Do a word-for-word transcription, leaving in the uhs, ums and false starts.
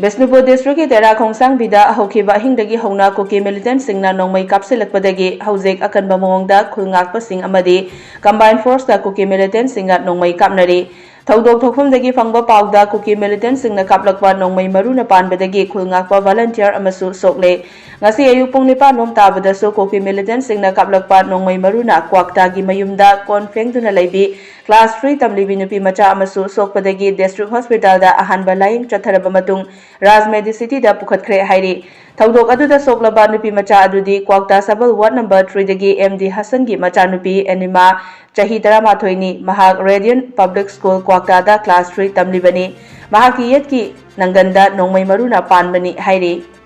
ꯕꯤꯁꯅꯨꯄꯨꯔ ꯗꯤꯁꯇ꯭ꯔꯤꯛꯀꯤ ꯇꯦꯔꯥ ꯈꯣꯡꯁꯥꯡꯕꯤꯗ ꯍꯧꯈꯤꯕ ꯑꯍꯤꯡꯗꯒꯤ ꯍꯧꯅ ꯀꯨꯀꯤ ꯃꯤꯂꯤꯇꯦꯟꯠꯁꯤꯡꯅ ꯅꯣꯡꯃꯩ ꯀꯥꯞꯁꯤꯜꯂꯛꯄꯗꯒꯤ ꯍꯧꯖꯤꯛ ꯑꯀꯟꯕ ꯃꯑꯣꯡꯗ ꯈꯨꯜ ꯉꯥꯛꯄꯁꯤꯡ ꯑꯃꯗꯤ ꯀꯝꯕꯥꯏꯟ ꯐꯣꯔꯁꯇ ꯀꯨꯀꯤ ꯃꯤꯂꯤꯇꯦꯟꯠꯁꯤꯡꯅ ꯅꯣꯡꯃꯩ ꯀꯥꯞꯅꯔꯤ꯫ ꯊꯧꯗꯣꯛ ꯊꯣꯛꯐꯝꯗꯒꯤ ꯐꯪꯕ ꯄꯥꯎꯗ ꯀꯨꯀꯤ ꯃꯤꯂꯤꯇꯦꯟꯠꯁꯤꯡꯅ ꯀꯥꯞꯂꯛꯄ ꯅꯣꯡꯃꯩ ꯃꯔꯨꯅ ꯄꯥꯟꯕꯗꯒꯤ ꯈꯨꯜ ꯉꯥꯛꯄ ꯚꯣꯂꯟꯇꯤꯌꯔ ꯑꯃꯁꯨ ꯁꯣꯛꯂꯦ꯫ ꯉꯁꯤ ꯑꯌꯨꯛ ꯄꯨꯡ ꯅꯤꯄꯥꯟ ꯔꯣꯝ ꯇꯥꯕꯗꯁꯨ ꯀꯨꯀꯤ ꯃꯤꯂꯤꯇꯦꯟꯠꯁꯤꯡꯅ ꯀꯥꯞꯂꯛꯄ ꯅꯣꯡꯃꯩ ꯃꯔꯨꯅ ꯀ꯭ꯋꯥꯛꯇꯥꯒꯤ ꯃꯌꯨꯝꯗ ꯀꯣꯟ ꯐꯦꯡꯗꯨꯅ ꯂꯩꯕꯤ ꯀ꯭ꯂꯥꯁ ꯊ꯭ꯔꯤ ꯇꯝꯂꯤꯕꯤ ꯅꯨꯄꯤ ꯃꯆꯥ ꯑꯃꯁꯨ ꯁꯣꯛꯄꯗꯒꯤ ꯗꯤꯁꯇ꯭ꯔꯤꯛ ꯍꯣꯁꯄꯤꯇꯥꯜꯗ ꯑꯍꯥꯟꯕ ꯂꯥꯌꯦꯡ ꯆꯠꯊꯔꯕ ꯃꯇꯨꯡ ꯔꯥꯖ ꯃꯦꯗꯤꯁꯤꯇꯤꯗ ꯄꯨꯈꯠꯈ꯭ꯔꯦ ꯍꯥꯏꯔꯤ꯫ ꯊꯧꯗꯣꯛ ꯑꯗꯨꯗ ꯁꯣꯛꯂꯕ ꯅꯨꯄꯤ ꯃꯆꯥ ꯑꯗꯨꯗꯤ ꯀ꯭ꯋꯥꯛꯇꯥ ꯁꯕꯜ ꯋꯥꯔꯗ ꯅꯝꯕꯔ ꯊ꯭ꯔꯤꯗꯒꯤ ꯑꯦꯝ ꯗꯤ ꯍꯁꯟꯒꯤ ꯃꯆꯥꯅꯨꯄꯤ ꯑꯦꯅꯤꯃꯥ, ꯆꯍꯤ ꯇꯔꯥꯃꯥꯊꯣꯏꯅꯤ꯫ ꯃꯍꯥꯛ ꯔꯦꯗꯤꯌꯟ ꯄꯕ꯭ꯂꯤꯛ ꯁ꯭ꯀꯨꯜ ꯀ꯭ꯋꯥꯛꯇꯥꯗ ꯀ꯭ꯂꯥꯁ ꯊ꯭ꯔꯤ ꯇꯝꯂꯤꯕꯅꯤ꯫ ꯃꯍꯥꯛꯀꯤ ꯌꯦꯠꯀꯤ ꯅꯪꯒꯟꯗ ꯅꯣꯡꯃꯩ ꯃꯔꯨꯅ ꯄꯥꯟꯕꯅꯤ ꯍꯥꯏꯔꯤ꯫